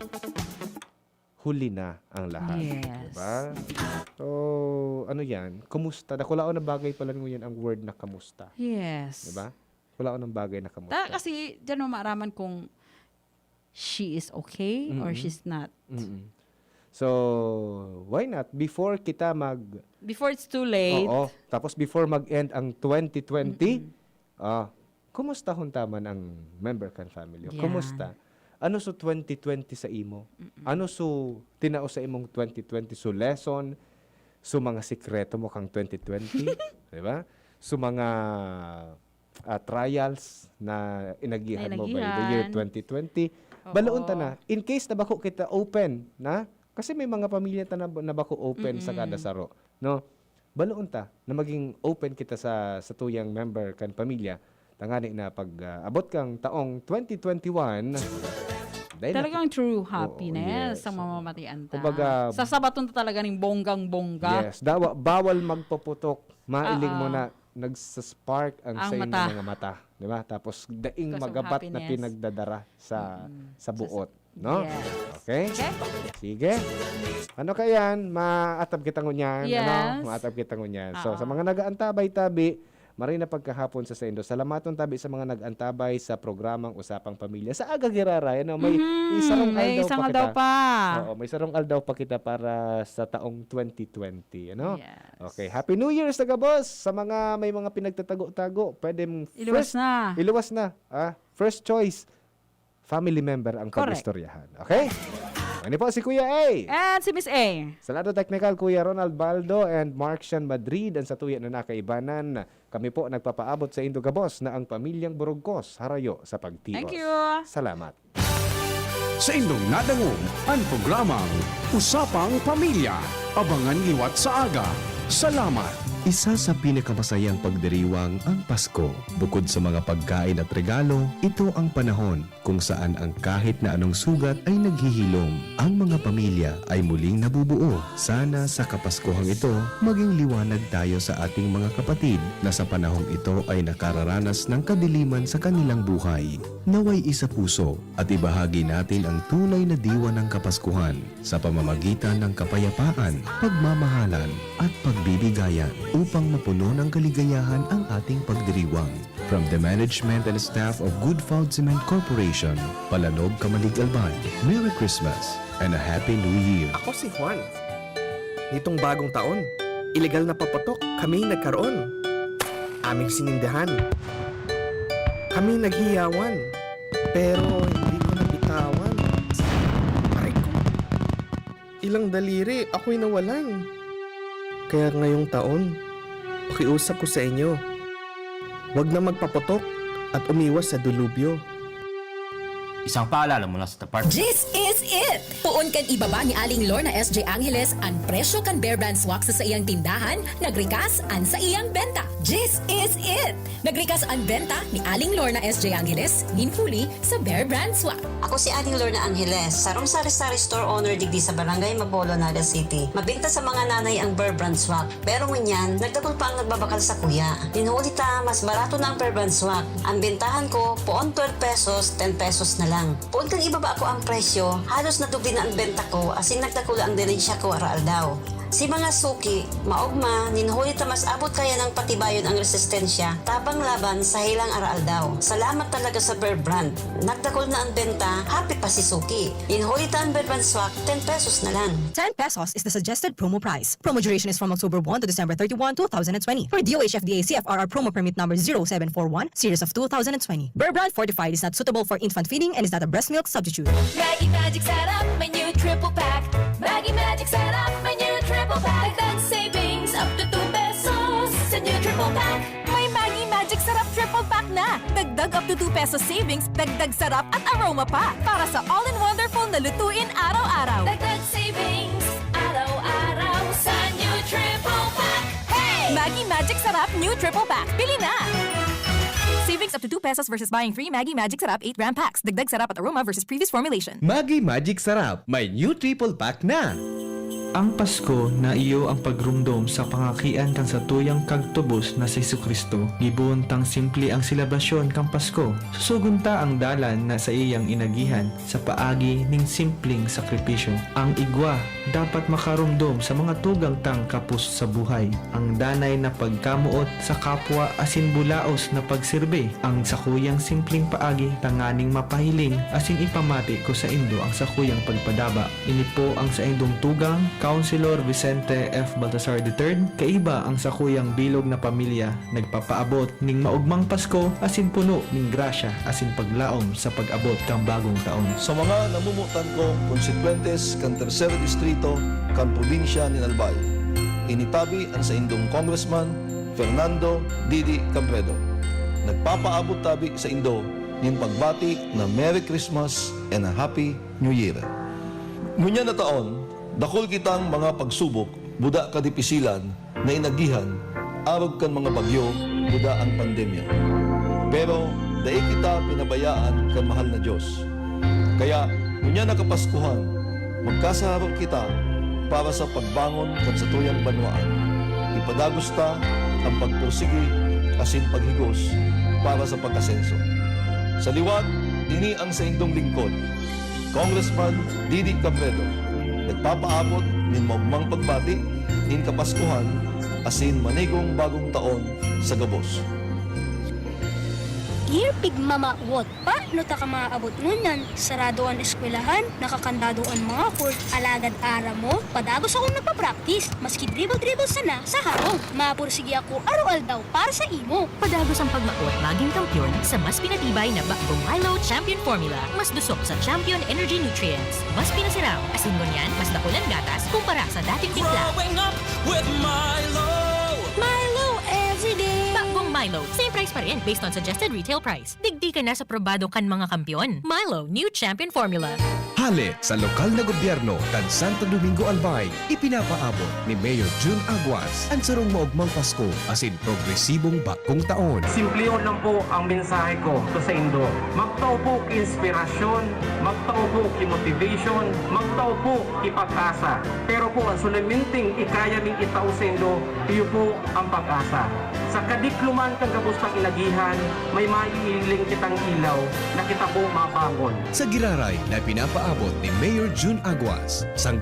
huli na ang lahat. Yes. Diba? So, ano yan? Kumusta? Dakulaon na bagay pala ngunyan ang word na kamusta. Yes. Diba? Dakulaon na bagay na kamusta. Ta, kasi dyan mo maaraman kung she is okay or Mm-mm. she's not. Mm-mm. So, why not? Before kita mag... Before it's too late. Oo. Tapos before mag-end ang twenty twenty, Mm-mm. ah, kumusta hon ta man ang member kan family? Yan. Kumusta? Ano so twenty twenty sa imo? Mm-mm. Ano so tinao sa imong twenty twenty? So lesson, so mga sikreto mo kang twenty twenty, di ba? So mga, ah, trials na inagihan mo by the year Inagihan. twenty twenty. Oo. Baloon ta na, in case na bako kita open, na? Kasi may mga pamilya ta na, na bako open sa Mm-mm. kada saro, no? Baloon ta na maging open kita sa, sa tuyang member kan pamilya. Tangani na pag, ah, abot kang taong twenty twenty-one, dahil na- Talagang true Oo, happiness yes. sa mamamatian ta. Kumbaga, Sasabaton ta talaga ning bonggang-bongga. Yes, dawa, bawal magpaputok. Mailing Oo. mo na nagsaspark ang Ang sa inyong mata. mga mata, di ba? Tapos daing Because of magabat na happiness. pinagdadara sa Mm. sa buot, no? Yes. Okay? Okay? Sige. Ano kayan? Maatab kita ngunyan, ano? Yes. Maatab kita ngunyan. So, Oo. sa mga nag-aantabay tabi, maray na pagkahapon sa saindo. Salamaton tabi sa mga nag-antabay sa programang Usapang Pamilya. Sa aga giraray, ano, may Mhm, isarong may aldaw isang pa aldaw kita. pa. Oo, may sarong aldaw pa kita para sa taong twenty twenty, ano? Yes. Okay, Happy New Year sa gabos. Sa mga may mga pinagtatago-tago, pwede mong Iluwas first, na. Iluwas na. Ah, first choice, family member ang Correct. pag-istoryahan. Okay? Ano po si Kuya A? And si Miss A. Sa lado technical, Kuya Ronald Baldo and Mark Shan Madrid, ang satuya na nakaibanan. Kami po nagpapaabot sa indo gabos na ang Pamilyang Burugkos harayo sa pagtios. Thank you. Salamat. Sa indong nadangog, ang programang Usapang Pamilya. Abangan liwat sa aga. Salamat. Isa sa pinakamasayang pagdiriwang ang Pasko. Bukod sa mga pagkain at regalo, ito ang panahon kung saan ang kahit na anong sugat ay naghihilom. Ang mga pamilya ay muling nabubuo. Sana sa Kapaskuhang ito, maging liwanag tayo sa ating mga kapatid na sa panahong ito ay nakararanas ng kadiliman sa kanilang buhay. Naway isa puso at ibahagi natin ang tunay na diwa ng Kapaskuhan sa pamamagitan ng kapayapaan, pagmamahalan, at pagbibigayan upang mapuno ng kaligayahan ang ating pagdiriwang. From the management and staff of Good Food Cement Corporation, Palanog, Camalig, Albay, Merry Christmas and a Happy New Year! Ako si Juan. Nitong bagong taon, ilegal na paputok kami nagkaroon. Aming sinindahan. Kami naghiyawan. Pero hindi ko nabitawan. Aray ko. Ilang daliri ako'y nawalan. Kaya ngayong taon, pakiusap ko sa inyo, wag na magpaputok at umiwas sa delubyo. Isang paalala mula sa Department. This is it! Poon kan ibaba ni Aling Lorna S J Angeles an presyo kan Bear Brand Swak sa saiyang tindahan, nagrikas an saiyang benta. This is it! Nagrikas an benta ni Aling Lorna S J Angeles nin huli sa Bear Brand Swak. Ako si Aling Lorna Angeles, sarong sari-sari store owner digdi sa Barangay Mabolo, Naga City. Mabinta sa mga nanay ang Bear Brand Swak, pero ngunyan, nagdakul pa ang nagbabakal sa kuya. Nin huli ta, mas barato na ang Bear Brand Swak. Ang bentahan ko, poon twelve pesos, ten pesos na lang. Poon kan ibaba ko ang presyo, halos nadubli na ang benta ko, asin nagdakula ang dirensiya ko araaldaw. Si mga suki, maogma, nin huli ta mas abot kaya nang patibayon ang resistensya, tabang laban sa helang araaldaw. Salamat talaga sa Bear Brand. Nagdakul na ang benta, happy pa si suki. Nin huli ta ang Bear Brand Swak, ten pesos na lang. Ten pesos is the suggested promo price. Promo duration is from October one to December thirty-one, two thousand and twenty. For D O H F D A C F R R promo permit number zero seven four one, series of two thousand and twenty. Bear Brand Fortified is not suitable for infant feeding and is not a breast milk substitute. Maggi Magic Sarap, may new triple pack. Maggi Magic Sarap, may new triple pack. Dagdag savings up to two pesos sa new triple pack. May Maggi Magic Sarap triple pack na. Dagdag up to two pesos savings, dagdag sarap at aroma pa. Para sa all-in-wonderful na lutuin araw-araw. Dagdag savings, araw-araw sa new triple pack. Hey! Maggi Magic Sarap new triple pack. Bili na! Savings up to two pesos versus buying three Maggi Magic Sarap eight gram packs. Dagdag sarap at aroma versus previous formulation. Maggi Magic Sarap, may new triple pack na! Ang Pasko na iyo ang pagromdom sa pangakian kan satuyang Kagtubos na si Jesu-Cristo. Gibohon tang simple ang selebrasyon kan Pasko. Susugon ta ang dalan na saiyang inagihan sa paagi nin simpleng sakripisyo. Ang igwa dapat makaromdom sa mga tugang tang kapos sa buhay, ang danay na pagkamoot sa kapwa asin bulaos na pagserbi. Ang sakuyang simpleng paagi tanganing mapahiling asin ipamati ko saindo ang sakuyang pagpadaba. Ini po ang saindong tugang, Councilor Vicente F. Baltasar the third, kaiba ang sakuyang bilog na pamilya, nagpapaabot ning maogmang Pasko asin puno ning grasya asin paglaom sa pag-abot kan bagong taon. Sa mga namomotan kong konstituyentes kan Tercer Distrito kan probinsya nin Albay, ini tabi an saindong Congressman Fernando Didi Cabredo. Nagpapaabot tabi saindo nin pagbati na Merry Christmas and a Happy New Year. Ngunyan na taon, dakul kitang mga pagsubok, buda kadipisilan, na inagihan arog kan mga bagyo buda an pandemya. Pero dai kita pinabayaan kan mahal na Dios. Kaya, ngunyan na Kapaskuhan, magkasararo kita para sa pagbangon kan satuyang banwaan. Ipadagos ta an pagpursigi asin paghigos para sa pag-asenso. Sa liwat, ini ang saindong lingkod, Congressman Didi Cabredo, nagpapaabot nin maogmang pagbati nin Kapaskuhan asin manigong Bagong Taon sa gabos. Dear Pigmamawot, paano ta ka maabot ngunyan? Sarado an eskwelahan, nakakandado an mga court, alagad aram mo, padagos akong nagpa-practice, maski dribble-dribble sana sa harong. Mapursige ako aroaldaw para sa imo. Padagos ang pagmawot magin kampeon sa mas pinatibay na Bakbong Milo Champion Formula. Mas dusok sa Champion Energy Nutrients. Mas pinasiram, asin ngunyan, mas dakul an gatas kumpara sa dating timpla. Growing up with Milo. Milo everyday. Bakbong Milo, same price pa rin based on suggested retail price. Digdi ka na sa probado kan mga kampeon. Milo, new champion formula. Hale sa lokal na gobyerno kan Santo Domingo, Albay, ipinapaabot ni Mayor Jun Aguas an sarong maogmang Pasko asin progresibong bagong taon. Simplihon lang po ang mensahe ko sa saindo. Magtao po ki inspirasyon, magtao po ki motivation, magtao po ki pag-asa. Pero po, ang solementeng ikaya ming itao saindo, iyo po ang pag-asa. Sa kadikloman kan gabos pang inagihan, may maiiling kitang ilaw na kita po mabangon. Sa giraray na pinapaabot ni Mayor Jun Aguas, sang